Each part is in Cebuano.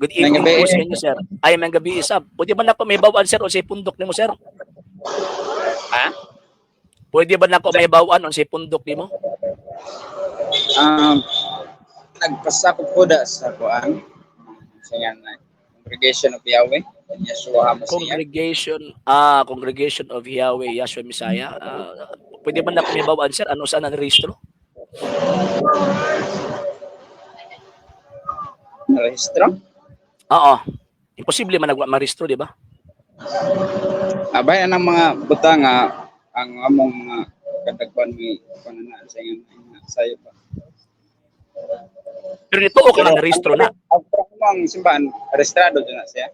Good evening Maayong gabi. Po sa inyo, sir. Ay, maayong gabi isab. Pwede ba nako mahibaw-an, sir, unsay pundok nimo, sir? Ha? Pwede ba nako mahibaw-an unsay pundok nimo? Nagpasakop ko da sa kuan. Sa nga na Congregation of Yahweh. Yeshua HaMashiach. Congregation of Yahweh, Yahshua Messiah. Pwede ba nako mahibaw-an, sir, ano saan ang rehistro? Rehistro? Oo. Imposible man nagwa marehistro, di ba? Abay ang mga buta nga ang among mga kadagban may kuan na sa nga sayo pa. Pero nito okay lang narehistro na. Ang among simbahan rehistrado jud na siya.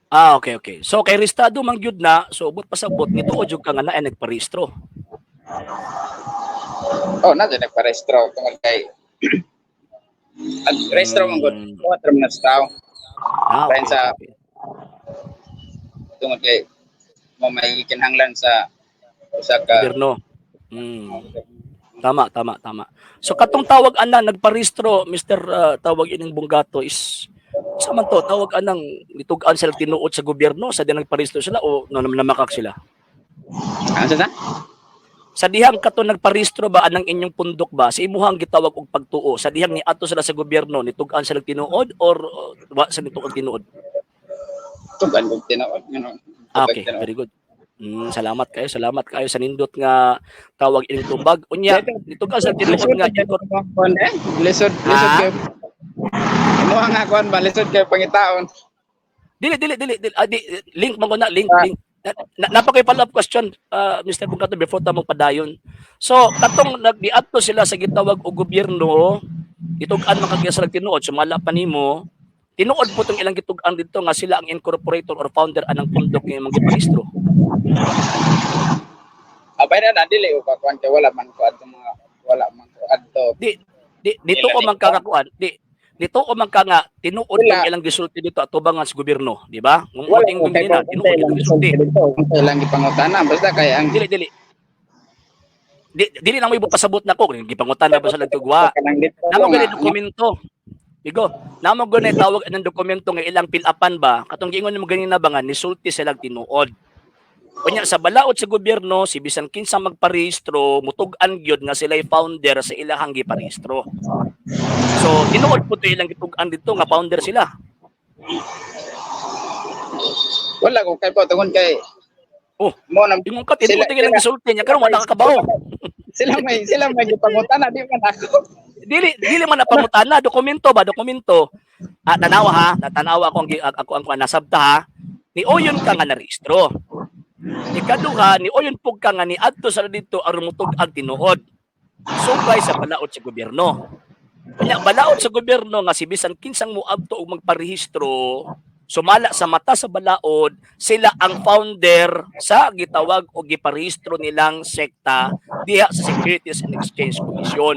Ah, okay. So kay rehistrado man gyud na, so ubot pasabot nito o jud ka nga na ay nagparehistro. Oh, na jud nagparehistro tungod kay ang rehistro man gud buhat ra man na sa tao. Ah, okay. Bahin sa tungod kay mo may kinahanglan sa usa ka Gobyerno. Tama, tama, tama. So katong tawag ana nagparehistro, Mr. Tawag ining Bunggato is sa man to tawag anang nitug-an sila tinuod sa gobyerno sa di nagparehistro sila o no namakak sila? Ano sa? Sa dihang kato nagparehistro ba anang inyong pundok ba sa imuhang gitawag og pagtuo sa dihang niadto sila sa gobyerno nitug-an sila tinuod or wa sa nitug-an tinuod? Tug-an kog tinuod ngano. Ah, okay, very good. Salamat kayo, salamat kayo sa nindot nga tawag ining tubag. Unya, nitug-an sa tinuod nga Kuan eh, lisod lisod Ha? kay Imuha nga kuan ba lisod kay pangitaon. Dili, dili, dili, dili. Ah, di, link man ko na, link, link. Napa kay follow-up question, Mr. Bungkato, before ta magpadayon. So, katong nagdiadto sila sa gitawag og gobyerno, gitug-an man kagya sa tinuod, sumala pa nimo, tinuod po tong ilang gitug-an dito nga sila ang incorporator or founder anang pundok nga imong giparehistro. Abay na na dili ko kuan kay wala man ko adto mga wala man ko adto. Di di dito ko man kakakuan, di dito ko man ka nga tinuod Wala. tong ilang gisulti dito atubangan sa gobyerno, di ba? Kung Wala uting ko kay nila, tinuod ilang gisulti. Dito ilang gipangutana basta kay ang Dili, dili. Di, dili na mo ibupasabot na ko, gipangutan na ba sa lagtugwa. Kanang dito Namo nga, gani dokumento. Bigo, namo gani tawag ng dokumento nga ilang pilapan ba katong giingon nimo ganina ba nga nisulti sila tinuod. Unya sa balaod sa gobyerno si bisan kinsa magparehistro mutug-an gyud nga sila'y founder sa ilahang giparehistro. So tinuod po to ilang gitug-an dito nga founder sila. Wala ko kay po tungod kay Oh, mo na ingon ka tinuod Sila- ilang gisulti niya karon wala ka kabaw. sila may gipangutana di man ako. Dili dili man na pangutana, dokumento ba, dokumento. Ah, tanawa ha, natanawa ako ang ako ang kuan nasabta ha. Ni oyon ka nga narehistro. Ikaduha, ni oyon pug ka nga ni adto sa didto aron mutug-ag tinuod. Sugay sa balaod sa gobyerno. Kanya balaod sa gobyerno nga si bisan kinsang moadto og magparehistro, sumala sa mata sa balaod, sila ang founder sa gitawag o giparehistro nilang sekta diha sa Securities and Exchange Commission.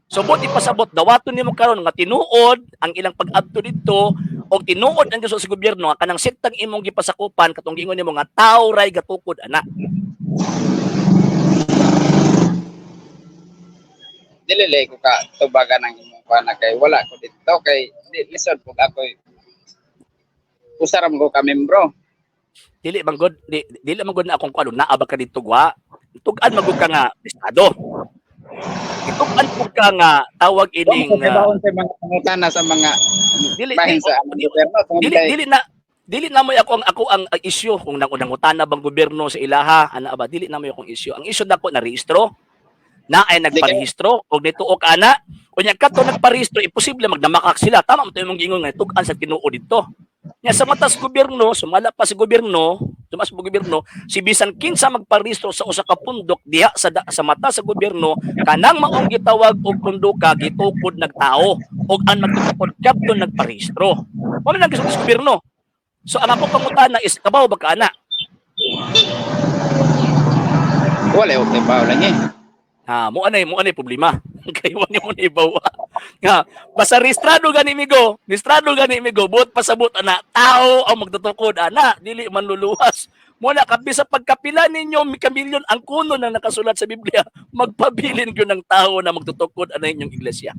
So buti pasabot dawaton nimo karon nga tinuod ang ilang pag-adto didto og tinuod ang gisulti sa gobyerno nga kanang sektang imong gipasakupan katong giingon nimo nga tawo ray gatukod ana. Dili lay ko ka tubagan ang imong kuan na kay wala ko dito kay di lisod pug ako usaram ko ka membro. Dili man gud di, dili man gud na akong kuan naa ba ka didto gwa. Tug-an man gud ka nga estado. Itug-an pud ka nga tawag ining Kung baon sa mga pangutana sa mga dili bahin di, sa among gobyerno tungod dili kay dili na dili na moy ako ang issue kung nang nangutana bang gobyerno sa ilaha ana ba, dili na moy akong issue. Ang issue nako na rehistro na ay nagparehistro og nituok ana unya kadto nagparehistro imposible magnamakak sila. Tama man to imong giingon nga tug-an sa tinuod didto nya sa matas gobyerno, sumala pa sa gobyerno, sumas sa gobyerno si bisan kinsa magparehistro sa usa ka pundok diha sa sa mata sa gobyerno kanang maong gitawag og pundoka gitukod nagtao og ang magtukod kadto nagparehistro. Wala nang gisulti sa gobyerno. So ang akong pangutana is kabaw ba ka ana? Wala ko kay bawo lang eh. Ha, mo anay problema. Kay wa ni mo na ibawa. Nga basta rehistrado gani migo, rehistrado gani migo, buot pasabot ana, tao ang magtutukod ana, dili man luluwas. Mo na kabi sa pagkapila ninyo mikamilyon ang kuno na nakasulat sa Biblia, magpabilin gyud ng tao na magtutukod ana inyong iglesia.